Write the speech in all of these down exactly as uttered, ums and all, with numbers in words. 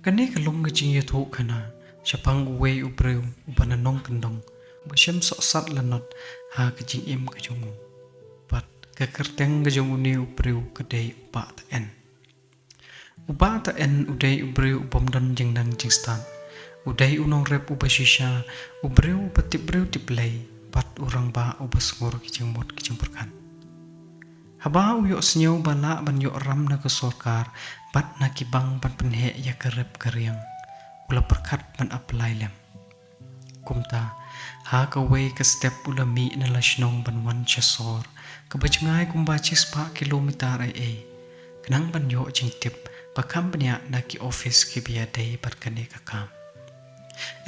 Kane ka long ka jingïathuhkhana shaphang uwei u briew uba na nongkyndong, uba shem sohsat lanot ha ka jingim ka jong u. Bad ka kyrteng ka jong une u briew ka dei u Bah Ta En. U Bah Ta En u dei u briew u bym don jingnang jingstad. U dei u nongrep uba shisha, u briew uba tip briew tip Blei, bad u rangbah uba sngur ki jingmut ki jingpyrkhat. Haba u ïohsngew ba lah ban ïoh ram na ka sorkar bad na ki bank ban pynheh ïa ka rep ka riang, u la pyrkhat ban apply lem. Kumta, ha kawei ka step u la mih na la shnong ban wan sha sor, kaba jngai kumba shispah kilometer ei ei, khnang ban ïoh jingtip ba kham bniah na ki office kiba ïadei bad kane ka kam.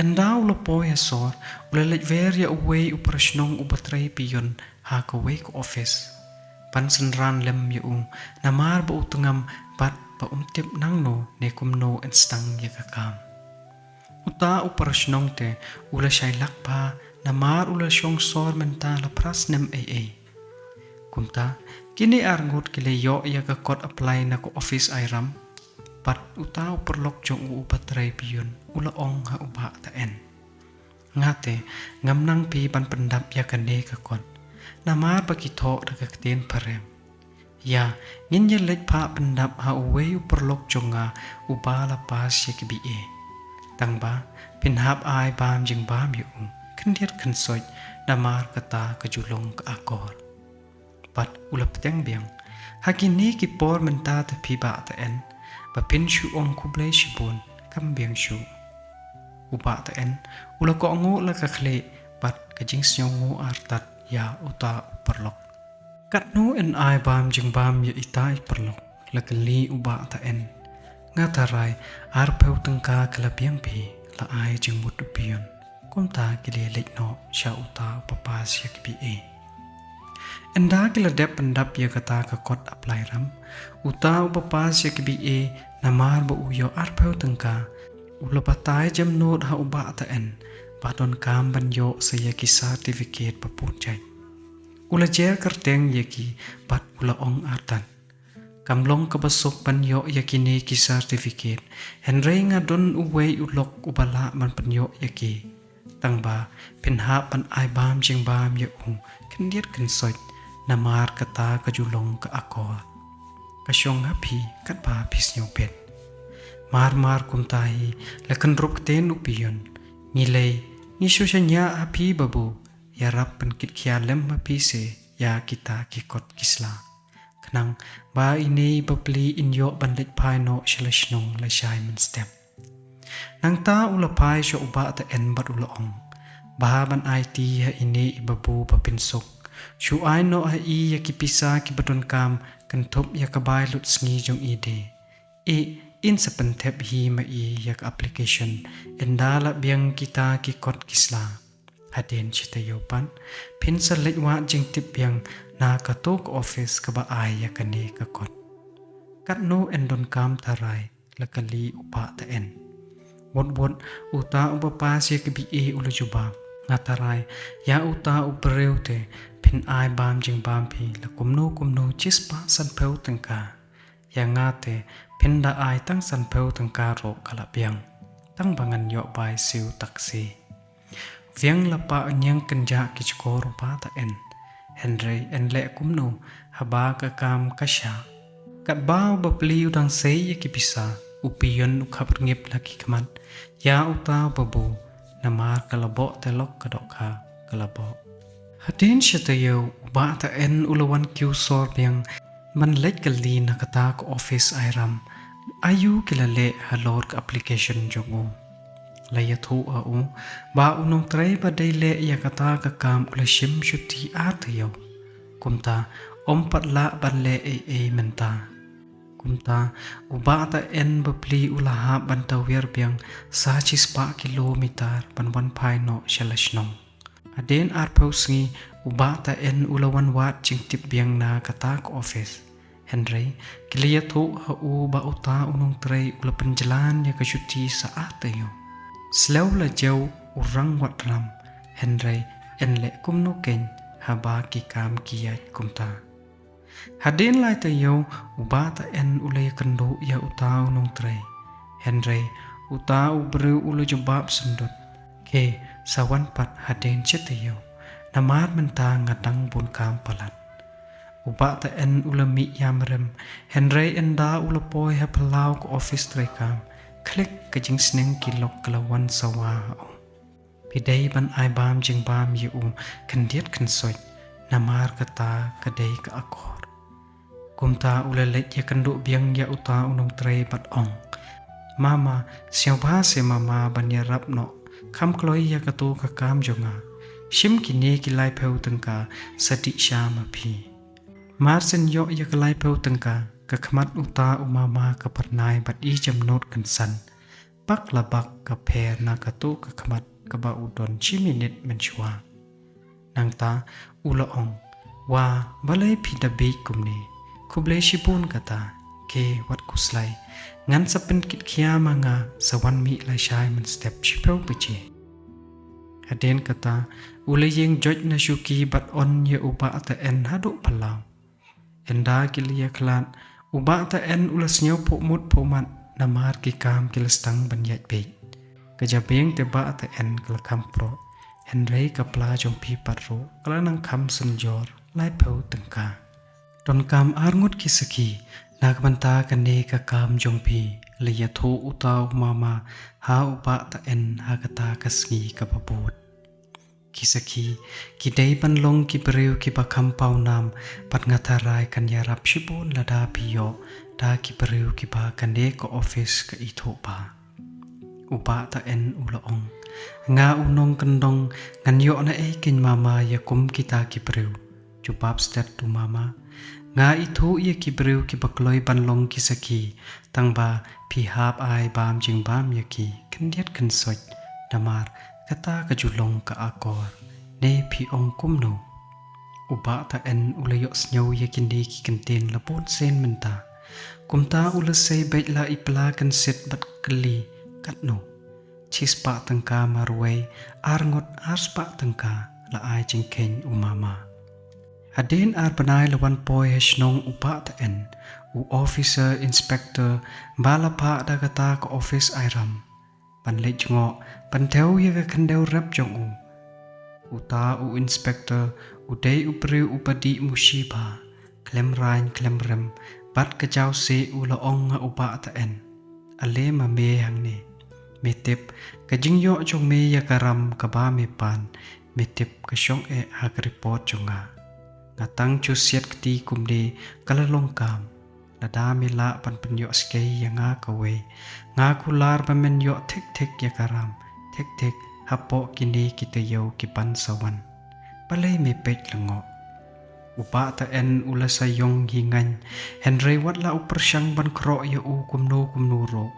Ynda u la poi ha sor, u la leit wer ïa uwei u para shnong uba trei pion ha kawei ka office, ban synran lem ïa u, namar ba u tngam bad ba um tip nangno ne kumno yn sdang ïa ka kam. Uta u para shnong te u la shai lak bha, namar u la shong sor mynta la phra snem ei ei. Kumta, kine arngut ki la ïoh ïa ka kot apply na ka office Airam. Bad uta u paralok jong u uba trei pion u la ong ha u Bah Ta En: Nga te, ngam nang phi ban pyndap ïa kane ka kot, namar ba ki thoh da ka ktien phareng. Ïa, ngin ïa leit phah pyndap ha uwei u paralok jong nga uba la pass ïa ka B A. Tangba, phin hap ai bam jingbam ïa u khyndiat khynsoit, namar kata ka ju long ka akor. Bad u la bteng biang: Ha kine ki por mynta te phi Bah Ta En, ba phin shu ong khublei shibun, kam biang shuh. U Bah Ta En u la kohnguh la ka khlieh bad ka jingsngewnguh artat ïa uta u paralok. Katno yn ai bam jingbam ïa ita i paralok? La kylli u Bah Ta En. Nga tharai arphew tyngka ka la biang phi, la ai jingmut u pion. Kumta ki la leit noh sha uta uba pass ïa ka B A. Ynda ki la dep pyndap ïa kata ka kot apply ram, uta uba pass ïa ka B A, namar ba u ïoh arphew tyngka, u la batai jemnud ha u Bah Ta En ba donkam ban ïoh sa ïa ki certificate ba pun jait. U la jer kyrteng ïa ki bad u la ong artat: Kam long kaba suk ban ïoh ïa kine ki certificate, hynrei nga don uwei u lok uba lah ban pynïoh ïa ki. Tangba phin hap ban ai bam jingbam ïa u khyndiat khynsoit, namar kata ka ju long ka akor. Ka shong ha phi katba phi sngewbit. Mar mar kumta hi, la kynrup ktien u pion: Ngi lei, ngi shu shaniah ha phi babu, ïarap pynkitkhia lem ha phi se ïa kita ki kot ki sla, khnang ba ine i bapli in ïoh ban leit phai noh sha la shnong lashai mynstep. Nangta u la phai sha u Bah Ta En bad u la ong: Bha ban aiti ha ine i babu ba pynsuk. Shu ai noh ha i ïa ki pisa kiba donkam, kynthup ïa ka bai lut sngi jong i de. I, in sa pynthep hi ma i ïa ka application ynda la biang kita ki kot ki sla. Hadien shi taïew pat, phin sa leit wad jingtip biang na kato ka office kaba ai ïa kane ka kot. Katno yn donkam tharai? La kylli u Bah Ta En. Wut wut, uta uba pass ïa ka B A u la jubab: Nga tharai ïa uta u briew te phin ai bam jingbam phi la kumno kumno shispah sanphew tyngka. Ïa nga te, phin da ai tang sanphew tyngka ruh ka la biang, tang ba ngan ïoh bai siew taxi. Wiang la pah ñiang kynjah ki jkor u Bah Ta En. Hynrei yn leh kumno haba ka kam ka shah. Katba u bapli u dang sei ïa ki pisa, u pion u khapngiap la ki khmat ïa uta u babu, namar ka la boh te lok ka dohkha ka la boh. Hadien shi taïew u Bah Ta En u la wan kiew sor biang ban leit kylli na kata ka office Airam, aïu ki la leh halor ka application jong u. La ïathuh ha u ba u nongtrei ba dei leh ïa kata ka kam u la shim shuti ar taïew. Kumta um pat lah ban leh ei ei mynta. Kumta u Bah Ta En bapli u la hap ban tawiar biang sa shispah kilometer ban wan phai noh sha la shnong. Hadien arphew sngi u Bah Ta En u la wan wad jingtip biang na kata ka office. Hynrei ki la ïathuh ha u ba uta u nongtrei u la pynjlan ïa ka shuti sa ar taïew. Slem la jew u rang wad ram, hynrei yn leh kumno keiñ haba ki kam ki ïaid kumta. Hadien lai taïew u Bah Ta En u la ïakynduh ïa uta u nongtrei. Hynrei uta u briew u la jubab syndut, "Ke, sa wan pat hadien shi taïew, namar mynta nga dang bun kam palat." U Bah Ta En u la mih ïam rim, hynrei ynda u la poi ha phyllaw ka office treikam, klik, ka jingsneng ki lok ka la wan sawa ha u. "Phi dei ban ai bam jingbam ïa u khyndiat khynsoit, namar kata ka dei ka akor." Kumta u la leit ïakynduh biang ïa uta u nongtrei bad ong, "Mama, sngewbha se mama ban ïarap noh, kham kloi ïa kato ka kam jong nga. Shim kine ki laiphew tyngka, sa dih sha ma phi." Mar shen ïoh ïa ka laiphew tyngka, ka khmat uta u mama ka pyrnai bad i jemnud kynsan. Bak la bak ka pher na kato ka khmat kaba u don shi minit mynshuwa. Nangta u la ong, "Wa, balei phi da bieit kumne? Khublei shibun kata, ke wat khuslai. Ngan sa pynkit khia ma nga, sa wan mih lashai mynstep shiphew baje." Hadien kata u la ïeng joit na shuki bad on ïa u Bah Ta En haduh phyllaw. Ynda ki la ïakhlad, u Bah Ta En u la sngewphuh mut phuh mat, namar ki kam ki la sdang ban ïaid beit. Ka jabieng te Bah Ta En ka la kham proh, hynrei ka pla jong phi pat ruh ka la nang kham synjor laiphew tyngka. "Donkam arngut ki sakhi na ka bynta kane ka kam jong phi," la ïathuh uta u mama ha u Bah Ta En ha kata ka sngi kaba bud. "Ki sakhi ki dei ban long ki briew kiba kham pawnam, bad nga tharai kan ïarap shibun lada phi ïoh da ki briew kiba kane ka office ka ithuh bha." U Bah Ta En u la ong, "Nga u nongkyndong ngan ïoh naei kein mama ïa kum kita ki briew?" Jubab stet u mama, "Nga ithuh ïa ki briew kiba kloi ban long ki sakhi, tangba phi hap ai bam jingbam ïa ki khyndiat khynsoit, namar kata ka ju long ka akor. Ne phi ong kumno?" U Bah Ta En u la ïohsngew ïa kine ki kyntien la bun sien mynta. Kumta u la sei beit la i pla kynsit bad kylli, "Katno? Shispah tyngka marwei, arngut arspah tyngka," la ai jingkheiñ u mama. Hadien ar bnai la wan poi ha shnong u Bah Ta En, u officer inspector ba la phah da kata ka office Airam, ban leit jngoh ban thew ïa ka khyndew rep jong u. Uta u inspector u dei u briew uba dih mushi bha, khlem raiñ khlem rem, bad ka jawsiej u la ong ha u Bah Ta En, "Ale ma me hangne. Me tip, ka jingïoh jong me ïa ka ram kaba me pan, me tip ka shong eh ha ka report jong nga. Nga tang ju siat kti kumne ka la long kam. Lada me lah ban pynïoh skei ïa nga kawei, nga kular ba men ïoh thik thik ïa ka ram, thik thik hapoh kine ki taïew ki ban sa wan. Balei me peit lyngngoh?" U Bah Ta En u la sa ïong hi ngaiñ, hynrei wat la u pyrshang ban khroh ïa u kumno kumno ruh,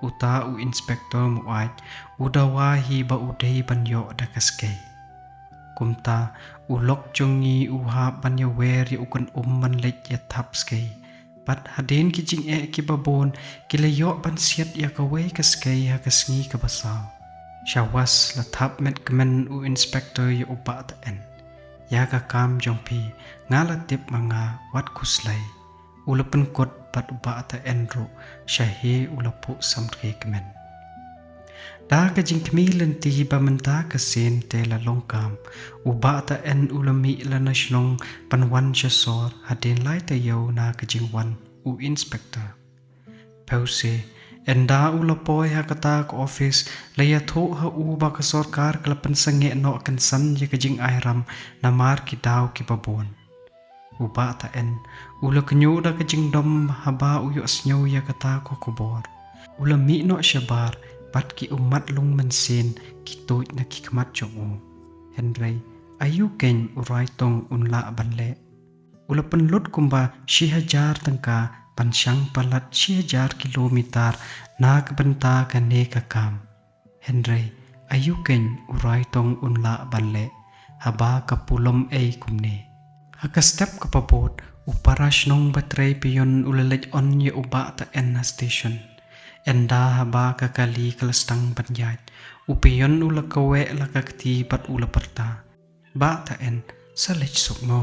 uta u inspector muaid u dawa hi ba u dei ban ïoh da ka skei. Kumta u lok jong ngi u hap ban ïawer ïa u kan um ban leit ïa thap skei. Bad hadien ki jingeh kiba bun, ki la ïoh ban siat ïa kawei ka skei ha ka sngi kaba saw. Shawas la thap met kmen u inspector ïa u Bah Ta En. "Ïa ka kam jong phi, nga la tip ma nga, wat khuslai." U la pynkut bad u Bah Ta En ruh shahi u la phuh samrkhie kmen. Da ka jingkhmih lynti ba mynta ka sien te la long kam, u Bah Ta En u la mih la na shnong ban wan sha sor hadien lai taïew na ka jingwan u inspector. Phew se, ynda u la poi ha kata ka office, la ïathuh ha u ba ka sorkar ka la pynsangeh noh kynsan ïa ka jingairam namar ki daw kiba bun. U Bah Ta En u la kynnoh da ka jingdom haba u ïohsngew ïa kata ka khubor. U la mih noh shabar, bad ki ummat lung mynsiem ki tuid na ki khmat jong u. Hynrei aïu keiñ u Raitong un lah ban leh? U la pynlut kumba shi hajar tyngka ban shang palat shi hajar kilometer na ka bynta kane ka kam. Hynrei aïu keiñ u Raitong un lah ban leh haba ka pulom ei kumne? Ha ka step kaba bud, u para shnong ba trei peon u la leit on ïa u Bah Ta En ha station. Ynda haba ka kali ka la sdang ban ïaid, u peon u la kaweh la ka kti bad u la pyrta, "Bah Ta En, sa leit suk mo.